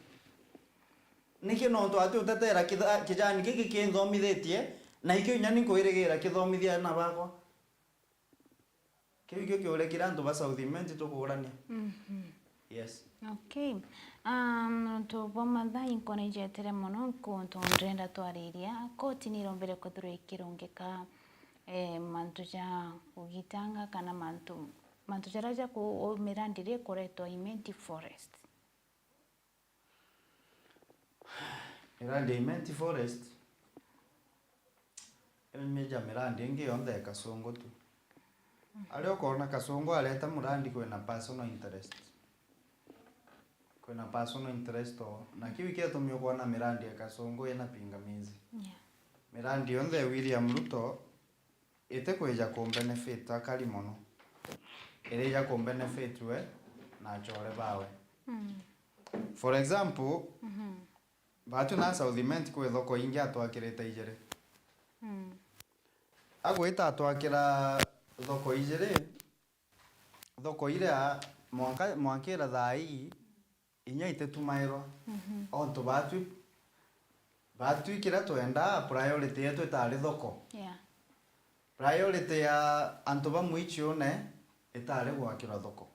Niki nontu ati utetera kitha-, kijani giki kinthomithitie, na ikio inya ninkwirigira kithomithia aana bakwa. Kiu ikio kiuria kiria antu ba South Imenti tukuurania. Mhm. Yes. Okay. Um, nontu bwa mathaa inkona ijetere mono, nkuntu ndenda twariria. Koti nirombere kwithirwa ikirungika, eh, mantu ja kugitanga kana mantu, mantu jaria ja ku-, mirandi iria ikuretwa Imenti Forest. Mirandi ya Imenti Forest, ii ni ja mirandi ingi yonthe ya Kasungu tu. Aria ukoona Kasungu areta murandi kwina personal interest. Kwina personal interest oo. Na kiu ikio gitumi ukoona mirandi ya Kasungu ina pingamizi. Yeah. Mirandi yonthe ya William Ruto itikwija ku benefit akari mono. Irija ku benefit we na achore bawe. Mm. For example, mhm, batu na South Imenti kwi thoko ingi atwakirite ijiri. Mm. Agwita atwakira thoko ijiri, thoko iria mwanka, mwankira thaa ii, inya ititumairwa. Mhm. Ontu batwi, batwi kiria twendaa, priority yetu itari thoko. Yeah. Priority ya antu ba mwichiune itari gwakirwa thoko.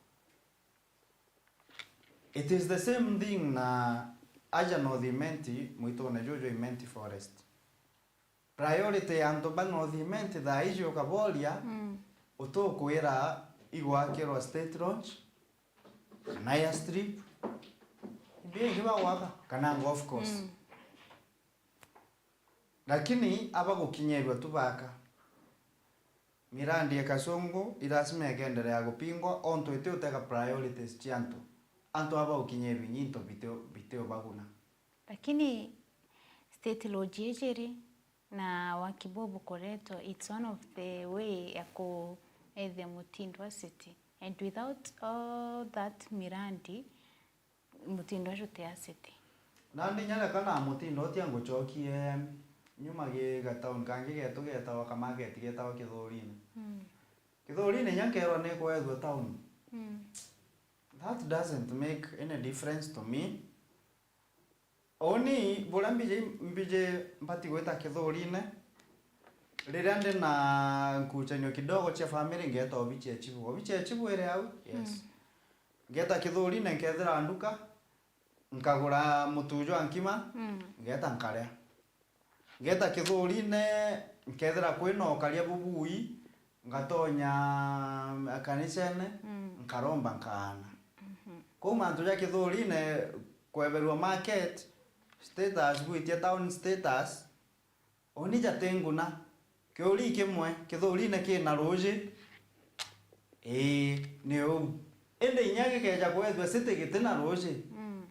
It is the same thing na aja North Imenti, mwitune juju Imenti Forest. Priority ya antu ba North Imenti thaa iji ukaboria, mm, utukwira igwakirwa state launch, kana airstrip, ibi ingi bagwaka, kana golf course. Mm. Lakini abagukinyirwa tu baka. Mirandi ya Kasungu i lazima ikenderea gupingwa, ontu iti utega priorities cia antu. antu aba ukinyirwa inyi into bitio, bitio baguna. Lakini state lodge ijiri na waki buu bukoretwo, it's one of the way ya kuethia mutindo wa city. And without all that mirandi, mutindo ucio ti a city. Nandi inya reka na mutindo utia ngucokie nyuma gi gatown kangi getu getawa Kamaketi, getawa Kithurine. Mm. Kithurine inya nkerwa ni kwethua town. Mm. That doesn't make any difference to me. Uni buria mbiji, mbiji mbati gwita Kithurine, riria ndi na nkucanio kidogo cia family, ngeeta obichi ya chibu. Obichi ya chibu iri au? Yes. Mm. Ngeeta Kithurine, nkethira nduka, nkagura mutu jwa nkima, mm, ngeeta nkaria. Ngeeta Kithurine, nkethira kwina ukaria bubui, ngatonya kanisene, mm, nkaromba nkaana. Mhm. Kwou mantu ja Kithurine kweberua market, status, gwitia town status, uni jati nguna. Kiuri kimwe, Kithurine kina ruuji? Ii, ni uu. Indi inya gikeeja kwethua city gitina ruuji, mm,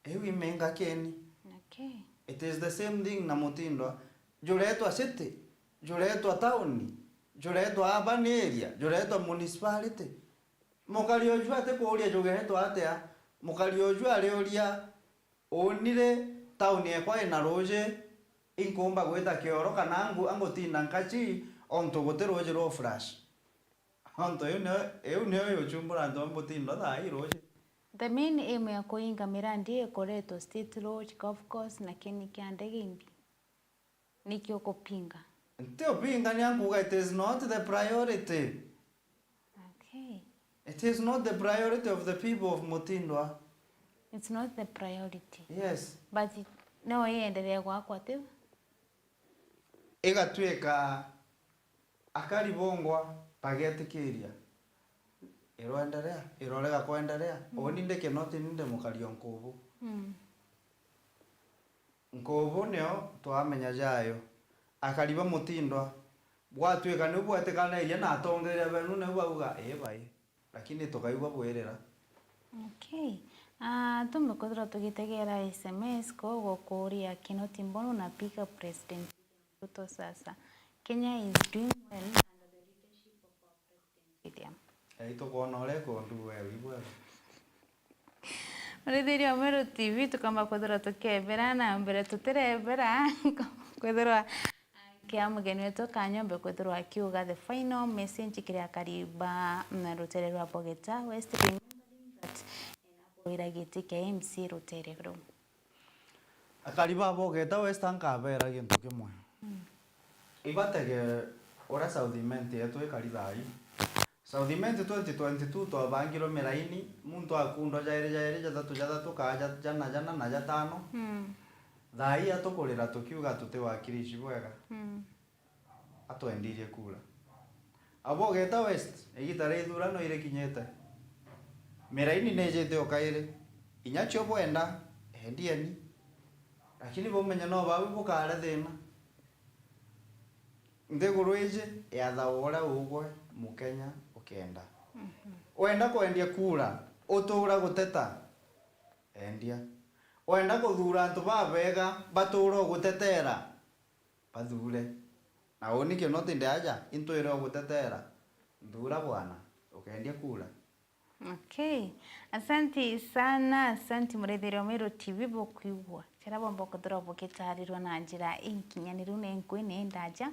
iu imenga keni. Okay. It is the same thing na mutindwa. Juretwa city, juretwa town, juretwa urban area, juretwa municipality. Mukari uju atikuuria jugetwa atia, mukari uju ariuria, uni ri, town ekwa ina ruuji, inkuumba gwita kioro kana angu-, angutinda nkachi ontu guti ruuji rwa flush? Ontu iu nio, iu nio iuchumbura antu ba mutindo thaa ii ruuji. The main aim ya kuinga mirandi ikoretwo state lodge, golf course na kini kia ndege imbi. Niki ukupinga? Nti upinga, ni ankuuga it is not the priority. Okay. It is not the priority of the people of Mutindwa. It's not the priority. Yes. But it, no iendelee gwakwa tiu? Igatuika akari bongwa bagetikiria, iroenderea, irorega kwenderea. Mm. Uni ndi Kinoti, ni ndi mukari o Nkubu. Mm. Nkubu nio twamenya jayo. Akari ba Mutindwa, bwatuika niu bwetikanirie na atongeria benu, niu bauga, ii bai. Lakini tukaigua bwirira. Okay. Ah, tumbe kwithirwa tugitegera S M S, koguo kuuria Kinoti Mburu na pick up President Ruto sasa. Kenya is doing well under the leadership of our President William. Ei, tukwona uria ikundu wewe ibwega. Murithiria wa Meru T V, tukamba kwithirwa tukebera na mbere tutirebera, kwithirwa kia mugeni wetu Kanyombe kwithirwa akiuga the final message kiri akari ba, mm, rutere rwa Bogeta West, remembering that, eh, nabo wira giti kia M C rutere ruu. Akari ba Bogeta West, nkabeera gintu kimwe. Mm. Ibatege uria South Imenti yetu ikari thaa ii. South Imenti twenty twenty-two twabangirwe miraini, muntu akundwa jairi jairi, jathatu jathatu, kaa ja-, jana jana na jatano. Mm. Thaa ii atukurira tukiuga tutiwakirici bwega. Mm. Atwendirie kura. Abo Bogeta West, igita ria ithurano irikinyite. Miraini niijite o kairi. Inya cio bwenda, endieni. Lakini bumenye no bau bukare thina. Nthiguru iji yathawa uria ugwe Mukenya ukenda. Mhm. Wenda kwendia kura, utura guteta, endia. Wenda kuthuura antu babega batuura ugutetera, bathuure. Na uni Kinoti ndi aja, intwire ugutetera, thuura bwana, ukeendia kura. Okay. Asanti sana, asanti murithiria wa Meru T V bukwigua. Jaria bomba kwithirwa bugitarirwa na njira inkinyaniru na inkwini indaja.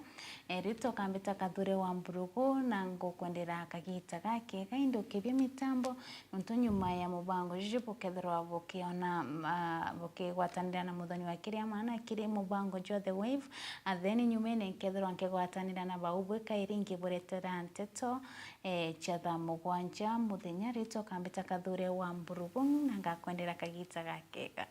Eh, ritwa kambita Kathure wa Mburugu, na ngukwendera kagita gakega, indi ukibia mitambo, nontu nyuma ya mubango juju bukethirwa bukiona, ah, bukigwatanira na Muthoni wa Kiriamana kiri mubango jwa The Wave, and then nyumene nkethirwa nkigwatanira na bau bwi kairi nkiburetera nteto, eh, cia thaa mugwanja muthenya. Ritwa kambita Kathure wa Mburugu, na ngakwendera kagita gakega.